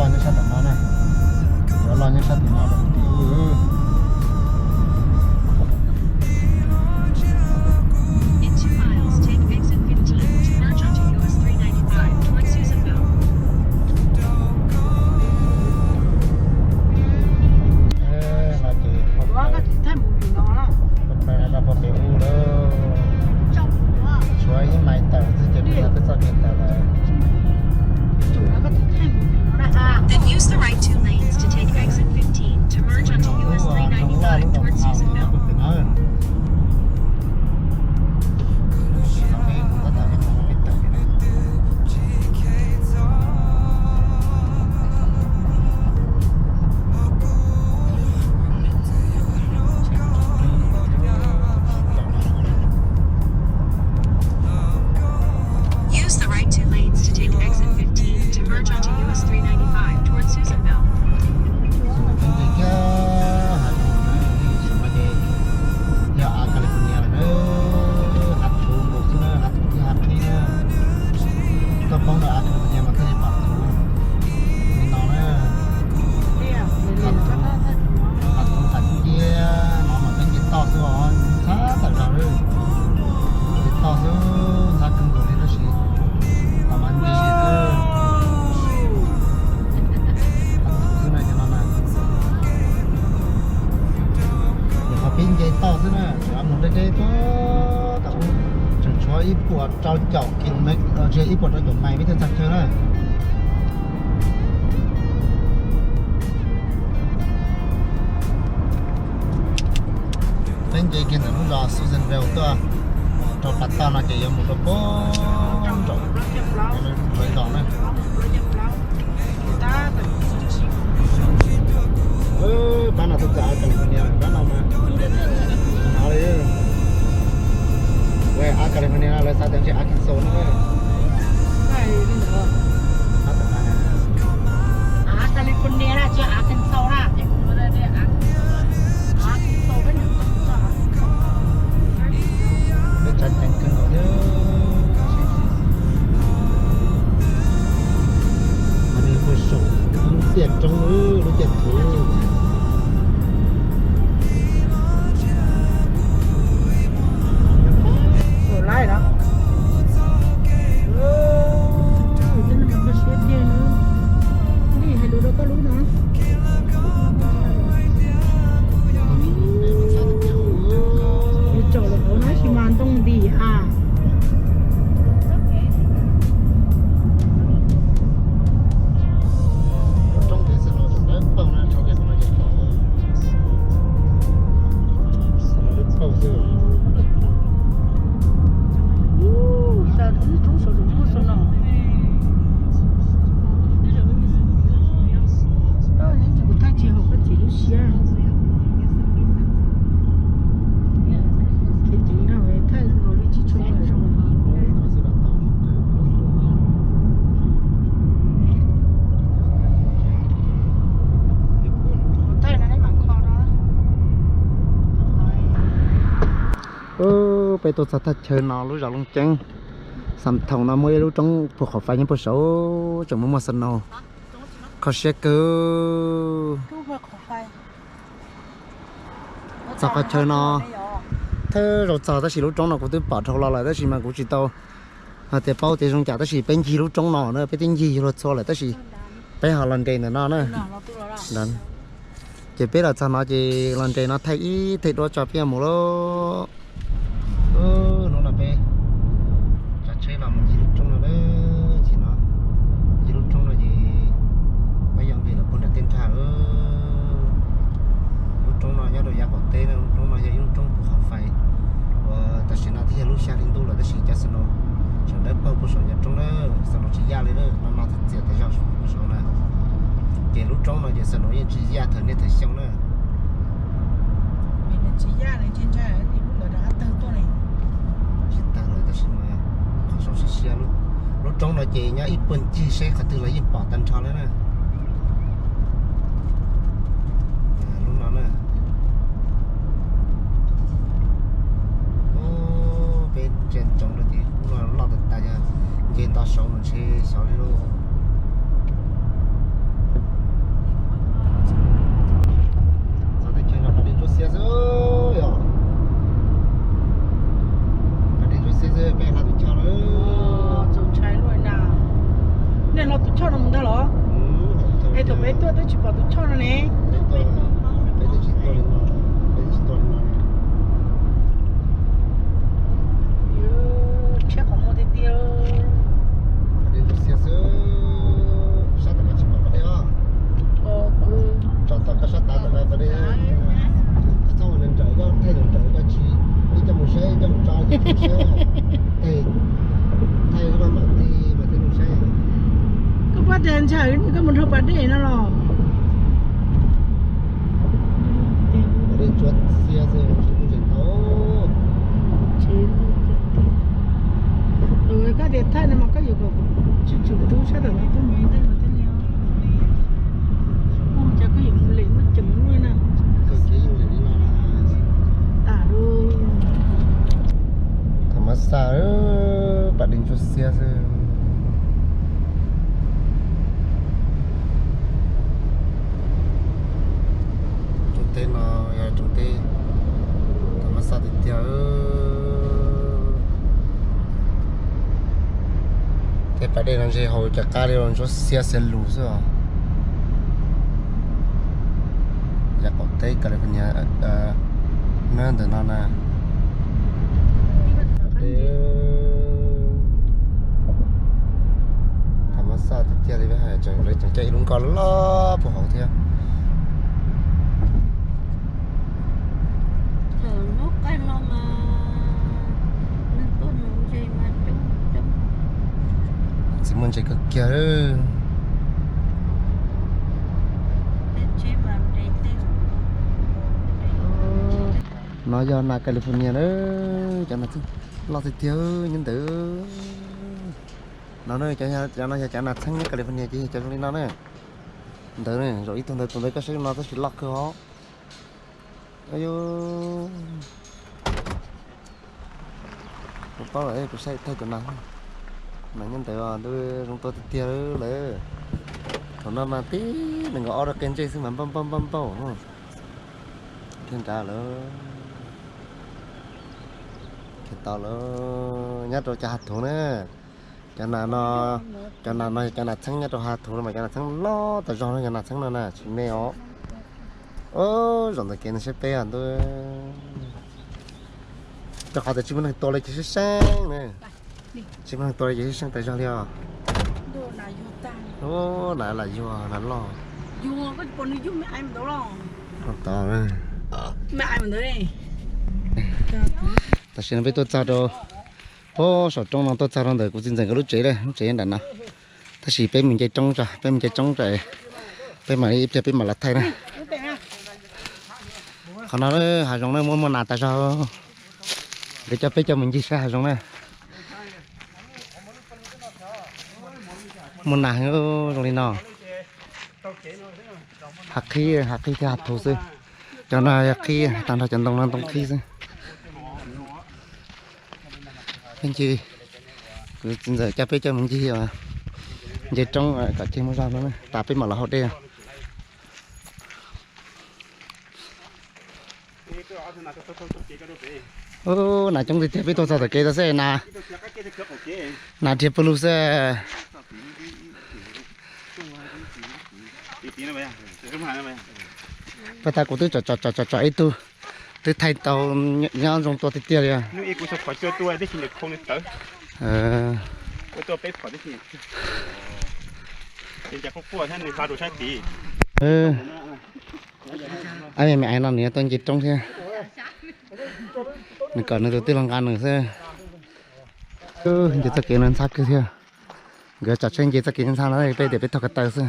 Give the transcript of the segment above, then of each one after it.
Nyob sab tom no na, cov loj nyob sab tom no rau tim ub. In two miles, take exit fifteen to merge onto U S three ninety-five toward Susanville. No ces peb rau pem ub lawm, tshuav ib mais tawm xwb ces peb txoj kev tawm lawm. Then use the right two lanes to take exit fifteen to merge onto U S three ninety-five toward Susanville. Use the right two lanes to take exit fifteen to merge onto U S three ninety-five toward Susanville. Ces kiag hav zoov no, yog av California lawm na, hav thuv nkaus xwb na, hav thuv thiab hav qhib na. Koj poob rau av California mas thiaj li pom thuv li no na. Hav thuv, hav thuv hav ciab no mas peb nce toj xwb os, ntxhab tawm zog li. Nce toj xwb, ntxhab kawg nkaus li tab sis los mas nce xwb. Hav thuv xwb na cov no na. Nyuam qhuav pib nce toj xwb na, tseem mus deb deb tuaj tom ub, tseem tshuav ib puas rau caum kilomev, tsis, ib puas rau caum mais peb thiaj txog chaw na. Peb nce kiag ntawm lub zos Susanville tuaj rau pas toj no ces yuav mus rau pem nraum Plawv Ntos na. Pab no tuaj txog av California, pab no mas hnov li. Av California no lawv xav tias ntshe Arkansas no. Av California na, tsis Arkansas na. Peb tsav ceev kawg nkaus thiab. Qhov no puag saum lub tiaj roob, lub tiaj thuv. Tsaus lawm hauv no tab sis mas ntoo ntim a. Lub roob tiv xwb no tseem dawb paug na, tso kiag qhov no ces pom lub paug xwb. Tab sis kuv thaij tsis haum koj txiv lub siab. Kev ceev dhau thaij nkaus li tsis tshua zoo. Thaij no neb mam kho no. Peb tuaj txog thaj chaw no lub zos Looj Ceeb. Xam thoom no muaj ib lub roob puag qhov fais nyob puag saud tseem muaj muaj snow, kho siab kawg. Txog qhov chaw no thawj zaug txog tab sis lub roob no kuv twb pom dhau los lawm tab sis mas kuv tsis tau hais tias paub tias zoo cas tab sis peb ncig lub roob no na, peb twb ncig luag txhua lawm tab sis peb ho los nres ntawm no na. Ces peb los txog no ces los nres no thaij ib thaij duab tso peb yuav mus lauj. Hnub no peb tsav tsheb los mus ncig lub roob no, ncig no, ncig lub roob no ces peb yuav nqis lawm puag nram tej nrag. Lub roob no nyob rau yav qaum teb na, lub roob no yog ib lub roob puag qhov fais uas tam sim no twb yog lub xya hli ntuj lawm tab sis cov snow tseem dawb paug puag saum cov roob na, snow tsis yaj li na, no no txias tas zog puag saud na. Ces lub roob no ces snow yeej tsis yaj thaum niaj thaum xyoo na. Tsis tawg lawm tab sis mas qhov saud siab siab. Lub roob no ces nyob ib puag ncig seb qhov twg los yeej pom tag nrho lawm na. Lub no na. Peb ntsia ntsoov rau tim lub no loj tas tas, yog nce nto saud mas ntshe xyov li lauj. Los tus choj no mus ntag los? Es thaum peb tuaj twb tsis pom tus choj no ne. Tshiab qhov muag tiag tiag. Sab tom koj tsis pom pas dej os. Tsom tom koj sab tav tom koj pas dej. Koj txhob ua nrawm, koj thaij nrawm koj tsis, ib coj mus saib, ib coj mus tso, ib coj mus saib. Thaij, thaij koj mam tig mas thiaj mus saib. Koj pab tias ntshaw koj mus dhau pas dej no los? Pas dej ntsuab xiab xwb, tsis muaj ntses ntau. Koj tias thaij no mas koj yuav kom tsis tsum rub sab tom no tuaj mus ntej no thiab li. Ua cas koj yuav mus lem muaj ceem luaj na. Tas lawm. Thaum mab xaj, pas dej ntsuab xiab xwb. Tsoom teb no yog tsoom teb thaum mab xaj tiag tiag. Tej pas dej no ntshe haus cov qab li ntsuab xiab xiab lus xwb os. Yav qaum teb California na, ntawm no na. Thaum mab xaj tiag tiag li, tseem lawv tseem coj ib lub nkoj loj puag hauv thiab. Txiv muaj ntses kawg kiag. No yog nas California na, cov nas txheeb loj tiag tiag nyob ntawd. No, cov no yog cov nas txheeb nyob California ces yog cov zoo li no na. Ntawd, zaum ib tug ntawd, tus ntawd koj saib no tab sis loj kawg os. Kuv paub lawm, kuv saib thaij tus nas, nas nyob ntawd zoo tua tiag tiag lawm. Thaum no mas tib nees nkaum ob rau qe ntsej xwb mas npauj npauj npauj npauj. Thiab nrad lawm, thiab tau lawm, nyob rau cov hav thuv na. Cov nas no, cov nas no yog cov nas txheeb nyob rau hav thuv no mas cov nas txheeb loj tas zog no, cov nas txheeb no na tsis me os. Zaum ntawm kev no saib peb ntu, rau qhov tias tsis muaj neeg tua li ces sib seeb na. Tsis muaj neeg tua li ces sib seeb tas zog li os. Nas lam yuag nas loj. Tod, tam sim no peb tuaj txog rau, o, saum roob no, tuaj txog rau ntawm kuv txiv ntxawm nkawd lub tsev lawm, lub tsev nram no. Tab sis peb mus nce roob tso, peb mus nce roob tso, peb mam li ib pliag peb mam los thaij na. Qhov no hav zoov na, muaj muaj nas tas zog. Nkawd coj peb coj mus ncig saib hav zoov na. Muaj nas zoo li no. Hav qhib, hav qhib thiab hav thuv xwb. Cov no yog qhib, tag nrho cov ntoo no ntoo qhib xwb. Peb ncig, kuv txiv ntxawm coj peb coj mus ncig nce roob kom tseg muaj zog no, tas peb mam los haus dej. Ub, nas coob tiag tiag, peb tuaj txog tom kev tau xwb, nas dhia pawg lug xwb. Pab tas kuv twb tsom tsom tsom tsom ib tug, twb thaij tau, nyob zoo tua tiag tiag li. Ab, me me ais no nws tuaj nce roob thiab, nws kom nws tus tij laug nqa nws xwb. Nce txoj kev no ntxhab kawg thiab. Nkawd tsav tsheb nce txoj kev ntxhab no, peb tias peb taug ko taw xwb.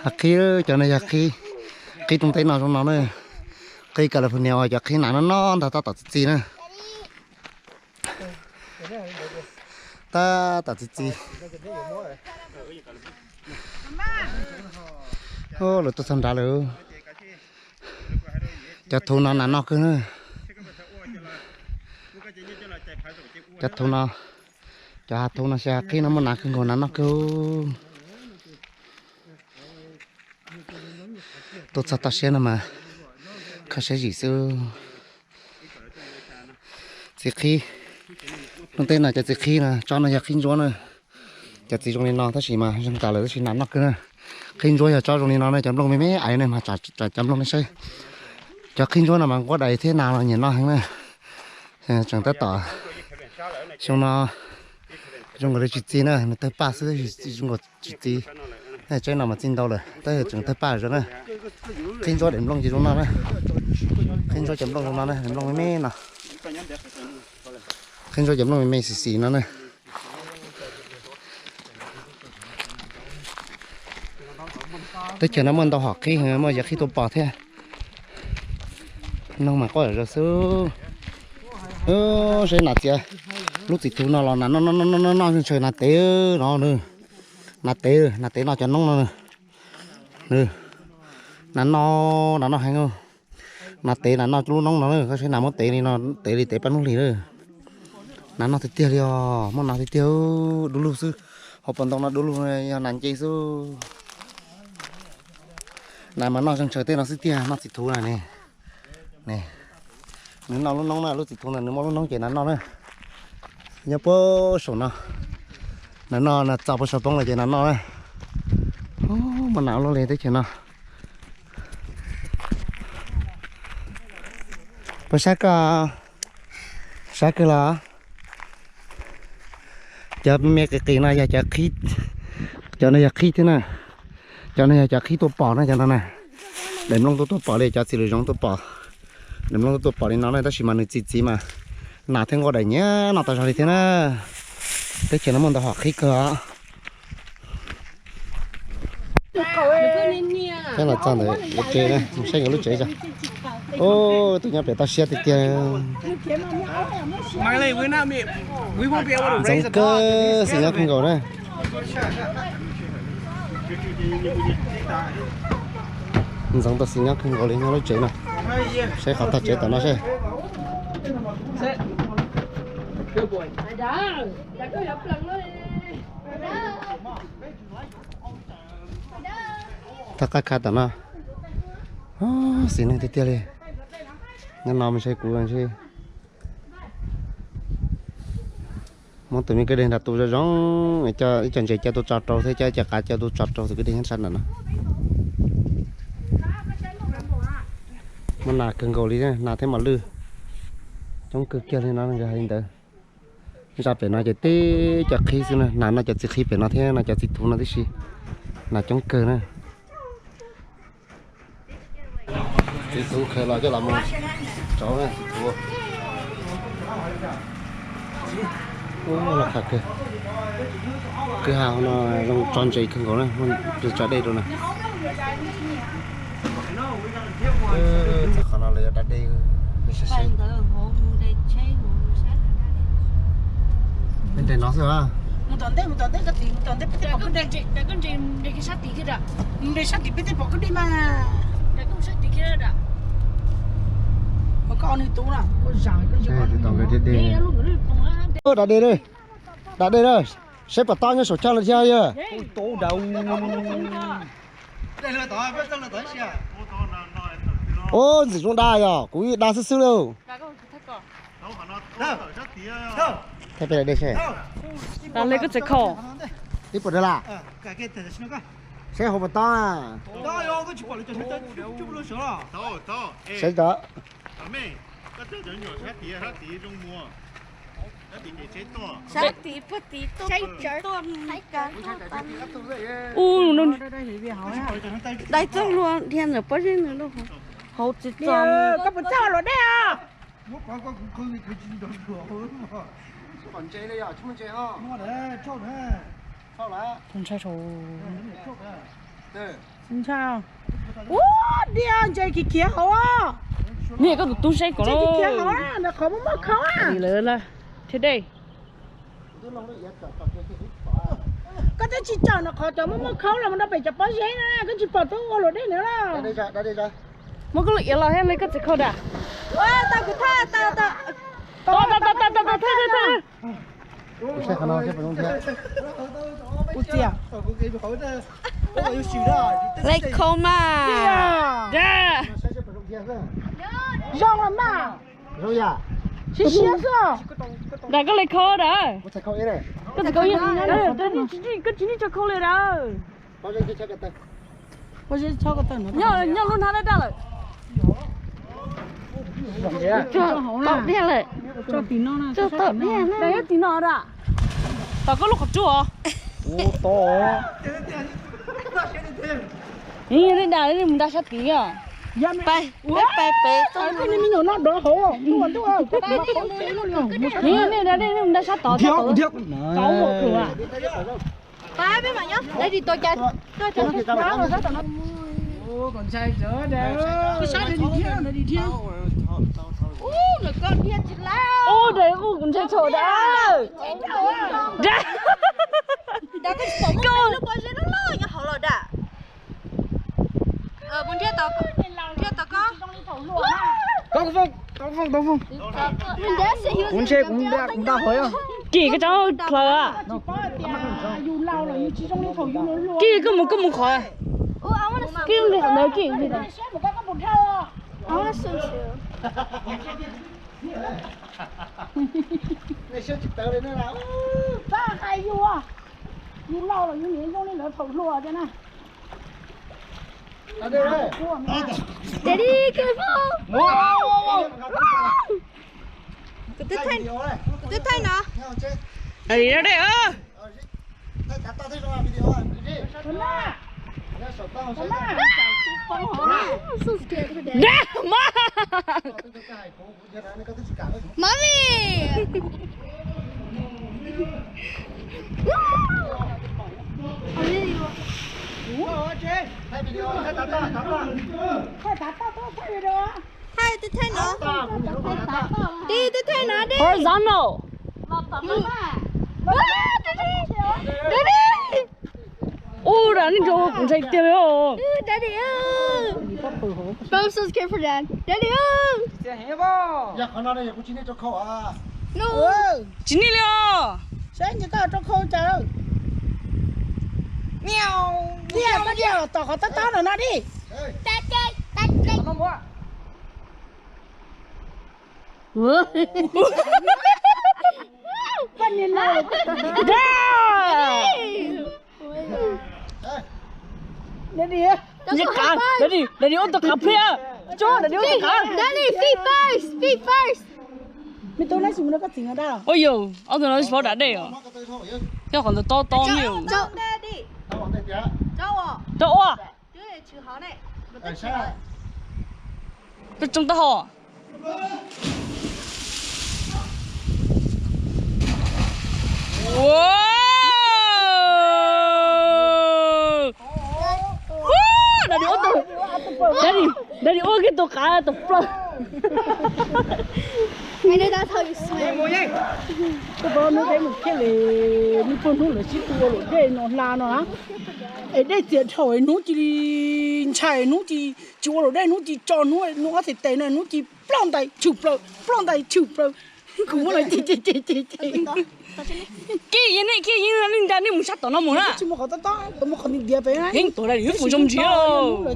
Hav qhib, cov no yog qhib, qhib rooj teb no zoo no na. Qhib California uas cov qhib nas no no ntag, tab tom txi txiv na. Tab tom txi txiv. Lawv tuaj txog nrad lawm. Cov thuv no nas noj kawg na. Cov thuv no, cov hav thuv no xyaw qhib no muaj nas kawg nkaus, nas noj kawg. Tuaj txog toj siab no mas kho siab zim xwb. Txiv qhib, lub teb no cov txiv qhib no, tsob no yog qhib ntsuab na. Cov txiv zoo li no tab sis mas zoo tas lawm tab sis nas noj kawg na. Qhib ntsuab yog tsob zoo li no ne, cov nplooj me me ais ne mas tsam cov nplooj nej saib. Cov qhib ntsuab no mas nquab dais thiab nas los nyiam noj heev na. Tseem tab tom xyoo no zoo nkaus li tsis txi na, nws tawg paj xwb, zoo nkaus tsis txi. Tsaib no mas txi ntau lawm tab sis tseem tawg paj zoo na. Qhib ntsuab daim nplooj ces zoo no na. Qhib ntsuab cov nplooj zoo no na, daim nplooj me me no. Qhib ntsuab cov nplooj me me xis xis no na. Teb chaws no muaj ntau hom qhib, muaj yawg qhib tuaj pom thiab. Noog mas quaj zom zaws xwb. Saib nas txiav, lub txiv thuv no los nas noj noj noj noj noj ntshaw nas tev no. Nas tev, nas tev noj cov noob no. Nas noj, nas noj heev. Nas tev nas noj lub noob no na, koj saib nas muab tev li no, tev li tev paj hnub hlis na. Nas noj tiag tiag li os, muaj nas tiag tiag, du lug xwb. Hauv paus ntoo no du lug, yog nas nce xwb. Nas mas noj zeeg tshaw tej no xwb tiag, noj txiv thuv na ne. Ne, nws noj lub noob na, lub txiv thuv ntawd nws muaj lub noob ces nas noj na. Nyob puag saum no, nas noj, nas txo puag saum poob lawm ces nas noj na. Muaj nas ua luaj li teb chaws no. Puas sab koj? Sab kawg los? Cov me qis qis no yog cov qhib, cov no yog qhib thiab na. Cov no yog cov qhib tuaj pom na, cov no na. Daim nplooj tuaj tuaj pom li, cov txiv lws zoov tuaj pom. Daim nplooj tuaj tuaj pom li no na, tab sis mas nws txi txiv mas nas thiab nquab dais nyiam noj tas zog li thiab na. Teb chaws no muaj ntau hom qhib kawg os. Saib los txog ntawm lub tsev na, mus saib nkawd lub tsev tso. Ub, tus nyob pem toj siab tiag tiag. Ntxoov kawg, xim nyob kawg nkaus na. Ntxoov tau xim nyob kawg nkaus li nyob lub tsev no. Saib qhov tog tsev tom no seb. Tog qab khav tom no. Xis neej tiag tiag li. Nyob no mas ntshe kuv ntshe muab tus me kwj deg nrad tu zoo zoo, ib co ntses coj tuaj tso rau thiab coj ib co qav coj tuaj tso rau tus kwj deg nyob sab nram no. Muaj nas kawg nkaus li, nas thiab mos lwj coob kawg kiag li no nkawd hais li ntawd. Zaj pem no ces tib cov qhib xwb na, nas noj cov txiv qhib pem no thiab no cov txiv thuv no tib si. Nas coob kawg na. Txiv thuv khaws los coj los mus tsauv na, txiv thuv. Ub, los qhov kawg. Kwj ha no zoo tso ntses kawg nkaus na, muaj tso dej rau na. Txog qhov no lawv yuav da dej, sab sab. Nres no xwb a. Mus tom ntej, mus tom ntej, mus tom ntej peb thiaj pom kwj deg. Mus nres sab tid peb thiaj pom kwj deg mas. Koj nws tub na, koj zam koj yuav. Da dej, da dej, saib pom tob nyob saum chaw los thiab yog. Ub, ntxim zoo da yog, kuv da xwb xwb lauj. Thaij peb da dej seb. Ib puas da las? Saib hauv pos tob na. Saib tod. Ub, dai txog luag dhia ntawm pob zeb ntawd lauj. Hauv tsis txog. Koj puas txawj ua luam dej os? Ntshai, ntshai. Ua diav ntses khiav khiav hauv. Niam koj tus tub saib kom khiav hauv, ntawm qhov muaj muaj khau. Lawv thiab dej. Koj twb tsis tsom ntawm qhov cov muaj muaj khau los mus rau pem cov pob zeb na, koj tsis pom tub ua luam dej na los. Muab koj lub iav los thiab li koj txiv khau da. Tau kuv thaj, tau, tau. Tau, tau, tau, tau, tau, tau, tau. Kuv saib qhov no thiab puas zoo thiab. Ua txias. Lej khau mas. Zoo los mas. Siab siab xwb. Dag koj lej khau dag. Koj tsis, koj tsis, koj tsis tso khau li dag. Nyob, nyob lub hnab daj daj lawm. Tom diaj lawm. Tom diaj na. Tom koj lub qhov tsua os. Nej dag nej mus dag sab tid os. Pais, pais pem. Nej dag nej mus dag sab tod. Ub, dag ub kuv ntshai tshau dag. Dag. Kuv ntshe kuv nta, kuv nta hov. Kis koj tsav plaws. Kis koj mus, koj mus qhov. Kis ntawd kis. Nej siab tsis tawv li na. Txhob hais yus, yus laus los yus niam zoo li lawv thaum hluas thiab na. Daddy, careful. Kuv twb thaij no. Daddy, daddy. Mommy! Thaij, thaij no. Tij, tij thaij no dej. Horizontal. Daddy. Ub, dag nej nrog kuv ntshai tiag li os. Daddy. Bro, so scared for dad. Daddy. Tsis nej li os. Saib nci koj rau khau cas. Niam, koj niam tom qhov tob tob no no di. Koj niam no. Daddy, daddy ua tus qav pliag. Daddy ua tus qav. Daddy, feet first, feet first. Me tub, neb tsis mus nrog koj txiv nkawd dab los? Ua yog ob tug no tsis paub dam dej os. Nyob qhov ntawd tob tob li. Rau ua. Rau tsoo taub hau. Daddy ua kiag tus qav tus plaws. Koj paub hnub deb mus thiaj li, hnub puag hnub lawv sib tua ua luam dej no hla no na. Es dej txias dhau es hnub cia li ntshai, hnub cia li tsis ua luam dej, hnub cia li tso hnub, hnub ob txhais tes no hnub cia li ploj ntais tshwm plaws, ploj ntais tshwm plaws. Kuv muab los ces ces ces ces ces. Kij yeej, kij yeej, nej nra nej mus sab tom no mus na. Tsis mus qhov tob tob, mus qhov ntiav ntiav pem na. Yeej tuav lawm, ib fum zoo ntsiag. Lawv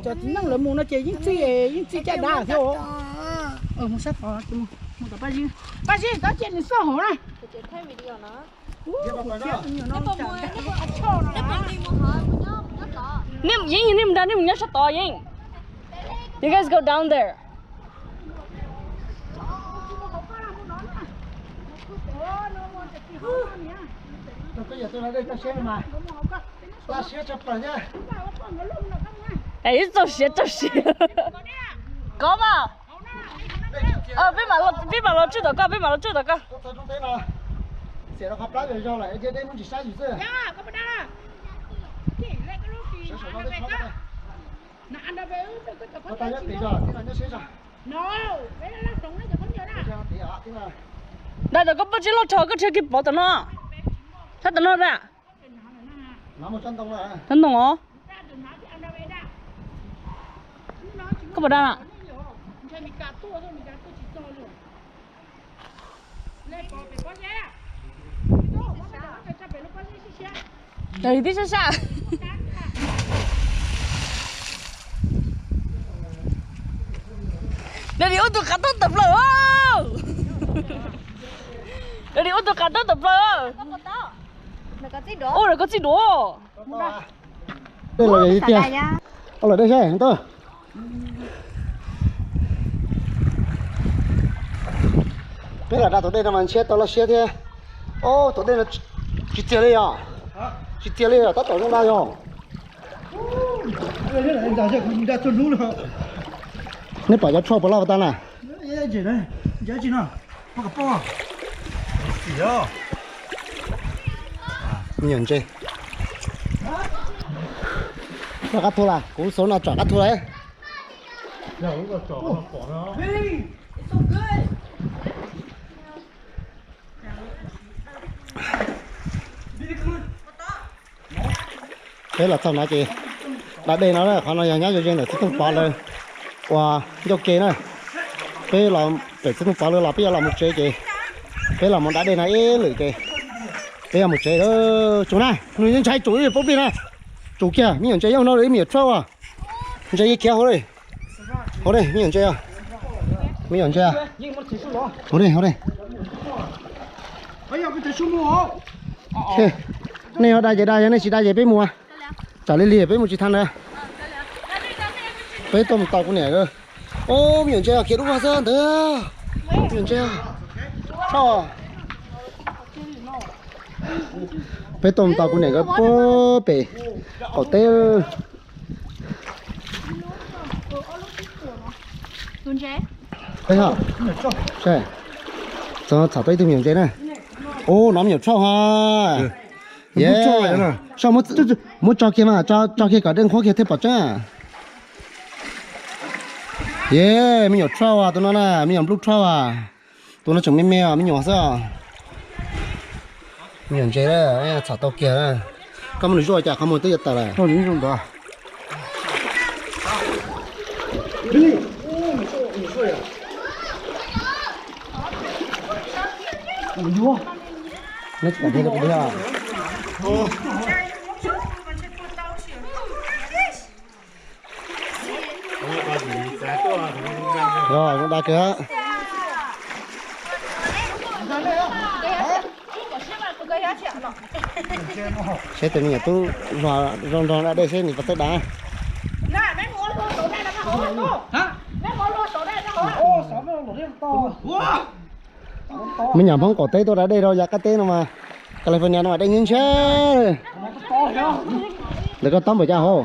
cov txiv neej lawv mus no ces yeej txij, yeej txij caj dab thiab. Mus sab tod, mus tom Paj Zib, Paj Zib, tab cia nws xauj hauv na. Nej yeej, nej mus nra nej mus nyob sab tod yeej. You guys go down there. Ib txoj siav txoj siav. Kov mas. Peb mam los tswj tom koj, peb mam los tswj tom koj. Dag tom koj pob zeb loj rho koj thiaj kiag pov tom no. Sab tom no dag. Sab ntoo os. Koj puas dag na? Dag li tib sab sab. Daddy ua tus qav tob tawm plaws. Daddy ua tus qav tob tawm plaws. Ua lawm koj txij duav. Dej los tiag. Ua lawm dej saib tau. Peb los da tus dej no mas ntshiab tau loj siab thiab. Tus dej no tsis txias li yog. Tsis txias li yog tab tom zoo da yog. Neb pom cov trout puas loj tas na? Me nyuam ntse. Tsom qab thu las, kuv xav no tsom qab thu las. Peb los txog no ces da dej no, qhov no yog nyob ze ze ntawm txiv tooj pov lawv ua ncauj ke na. Peb los pem txiv tooj pov lawv los peb yuav los mus tsev ces peb los mus da dej no ib lwm ces peb yuav mus tsev. Tsum na, nws ntshai tsum ib pob plig na. Tsum kiag, me nyuam ntses yooj no ib me nyuam trout as. Ntses yeej khiav hauv li. Hauv li me nyuam ntses, me nyuam ntses. Hauv li, hauv li. Nej yuav da ces da, yog nej tsis da ces peb mus. Tsam li lig peb mus tsis tau na. Peb tuaj mus tau kuv niam. Ub, me nyuam ntses khiav dub vog xwb ntawd. Me nyuam ntses. Peb tuaj mus tau kuv niam nkawd puag pem qaum teb. Txog txhom tau ib tug me nyuam ntses na. Ub, no me nyuam trout ha. Muab tso kiag mas, tso kiag kom dej nqhuab kiag thiaj pom tseeb. Ye, me nyuam trout as, tus no na, me nyuam blue trout as. Tus no tseem me me os, me nyuam xwb os. Me nyuam ntses, txhom tau kiag. Koj muab nws zuaj cas qhov muag twb yuav tawm lawm. Zoo da kawg. Saib tus me nyuam tub hluas zoo nraug da dej seb nws puas txawj da. Me nyuam Hmoob qaum teb tuaj da dej rau yav qab teb no mas, California no mas dej ntshiab ntshiab. Ntawm koj tob npaum cas hauv?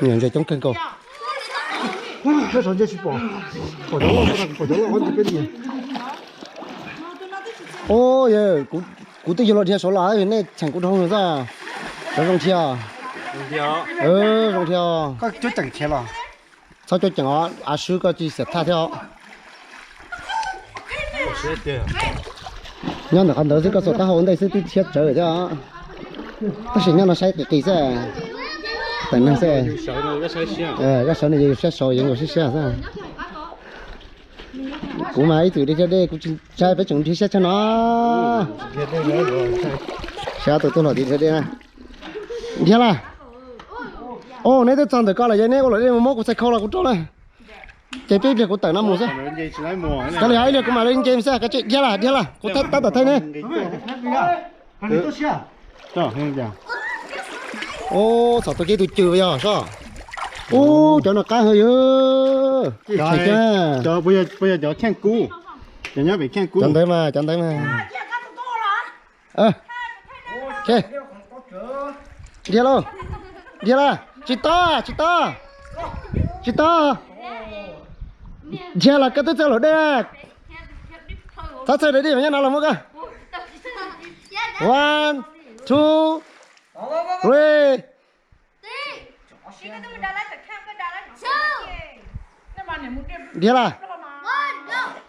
Me nyuam ntses coob kawg nkaus. Ub, yawg, kuv twb yuav luag dhia saud los nej cheem kuv dhau xwb. Cov zoo dhia. Zoo dhia. Txhob cuab ceem os, av swb koj tsis xiam thaj thiab os. Nyob ntawm qhov ntawd xwb koj xuas taub hau ua ntej xwb twb tshiab tsawv thiab. Tab sis nyob no saib qis qis xwb. Tawm neeg xwb. Koj sawv no yus siab saud yeej ua siab siab xwb. Kuv mas ib txwm dhia dej kuv tsis ntshai, peb tseem dhia siab tshaj no. Saib tus tub hluas dhia dej na. Dhia lawm. Os, neb twb txog ntawm ko lawm, yog neb ua luam dej mus muab kuv txhais khau los kuv rau na. Ces peb ib pliag kuv tawm no mus xwb. Kav liam, ib pliag kuv mam li nce xwb, kav tsij dhia lawm, dhia lawm, kuv tab tom thaij neb. Ub, txhom tau kiag tus cwm yog soj. Ub, cov no qab heev yog. Cov, cov kheej kub, cov nyob pem kheej kub. Cov ntawd mas, cov ntawd mas. Dhia lauj, dhia lawm, tsis tau, tsis tau, tsis tau. Dhia los koj twb txog luam dej. Txhob txhawj dej, nyob no los muab koj. One, two, three. Dhia lawm.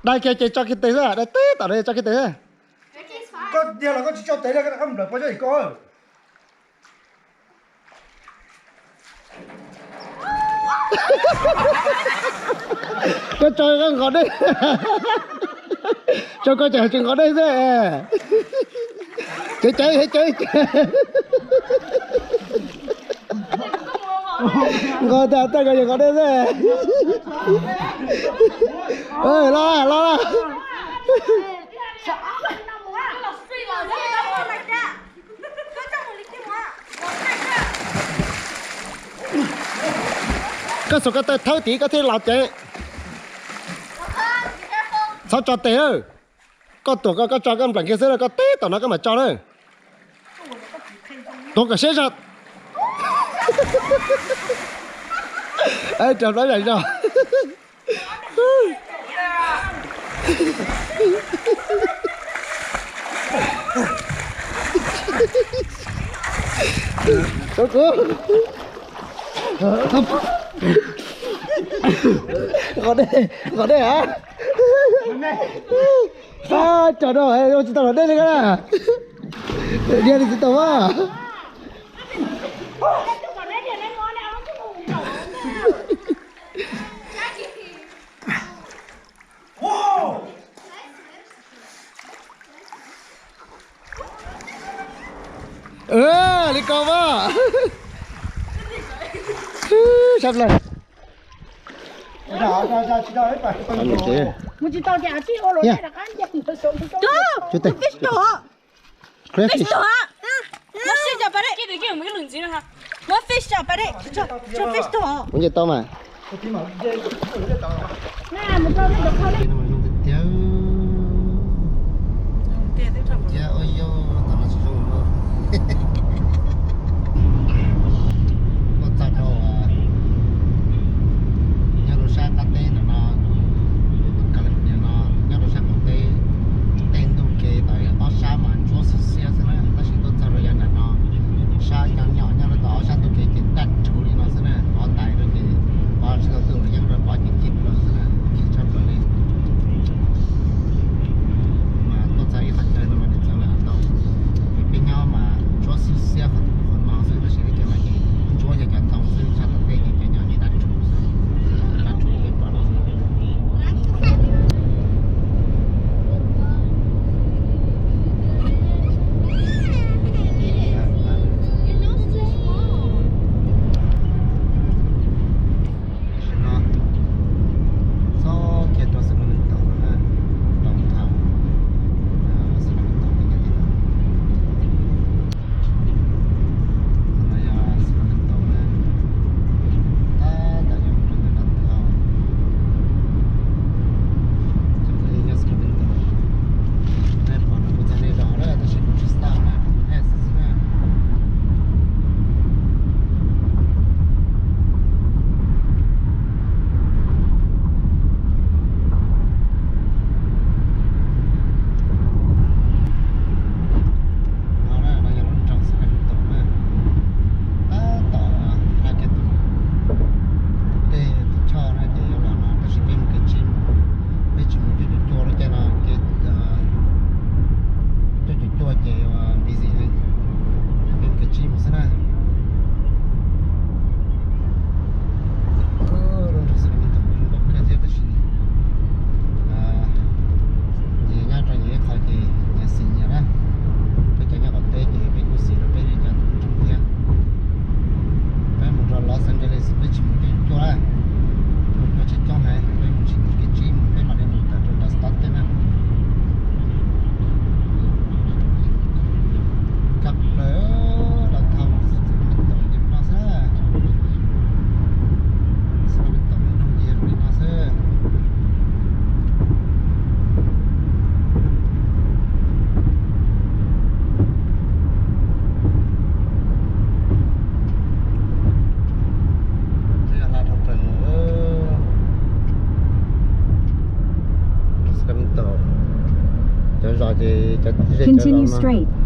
Dai kiag ces tso kiag tes xwb, dai tib tom no tso kiag tes xwb. Koj dhia los koj tsis tso tes li, koj nplawm pov zog ib ko. Koj tso koj nqos dej. Tso koj ces tsis nqos dej xwb. Ceev ceev, ceev ceev. Nqos tag tej ko yog nqos dej xwb. Los los. Koj xuas koj taw thawb tid koj thiaj los ceev. Txhob tso tes. Koj tuam ko koj tso koj nplam kiag xwb na, koj teb tom no koj mam tso na. Tuav kom siab zog. Raws plab zais zog. Qos dej, qos dej a. Tso no ua tsis tau qos dej li ko na. Diav li tsis tau a. Li ko mas. Sab plaws. Mus tsis tau ces tij ua luaj rov qab nce. Fish to. Crayfish. Muab fish cov pas dej. Muab fish cov pas dej. Tso fish to. Mus nce tau mas. Tiag, ua yog tom no tsis zoo. Tuaj txog rau nyob rau sab qab teb ntawm no, California no, nyob rau sab qaum teb, tej ntug kev tau ob sab mas ntsuab xiab xiab xwb na, tab sis tuaj txog rau yav nram no, sab cov nyom nyob rau tom ob sab ntug kev ces daj rhuv li no xwb na, pov ntais rau ces pov tsis tau tus los yeej rau pov ci ci plaws xwb na, ci tshaj plaws li. Mas tuaj txog ib qhov chaw no mas txawv lawm tau, peb nyob mas ntsuab xiab xiab qhov no xwb, tab sis peb cov no ces ntsuab yog cov ntoo xwb, sab tom tej ces cov nyom ces daj rhuv xwb, daj rhuv li pom no. Tam sim no txog kiag rau Sacramento no na, downtown Sacramento peb nyob tim no. Qhov no yog Sacramento na, tab tom yuav mus rau ntawm downtown. Cov phooj ywg nyob Sacramento, nej pom no kuv txhais nej zos lawm tab sis kuv tsis stop na, kuv test xwb na. No na, no yog lub nroog Sacramento na, tab tom hla kiag tus dej tus choj na ces yuav los no, tab sis peb mus kev tsib mus, peb tsis mus cuaj cuaj cuaj lub caij no, kev cuaj cuaj cuaj ces busy heev, peb mus kev tsib mus xwb na. Lub nroog Sacramento zoo nkauj kawg thiab tab sis nyias nyob rau nyias ib qho ces nyias xis nyias na. Peb cov nyob qaum teb ces peb kuj xis rau peb li cov tus ntseeg thiab. Peb mus rau Los Angeles peb tsis mus cuaj cuaj cuaj, cuaj cuaj tsib coob heev, peb mus tsis kev tsib mus peb mam li mus tawm rau nram Stockton na. Kab plaws downtown Sacramento ces no xwb. Sacramento lub nroog ces zoo li no xwb. Twb yog hla dhau plaws mus rau Sacramento. Cov zos ces cov zej cov zos no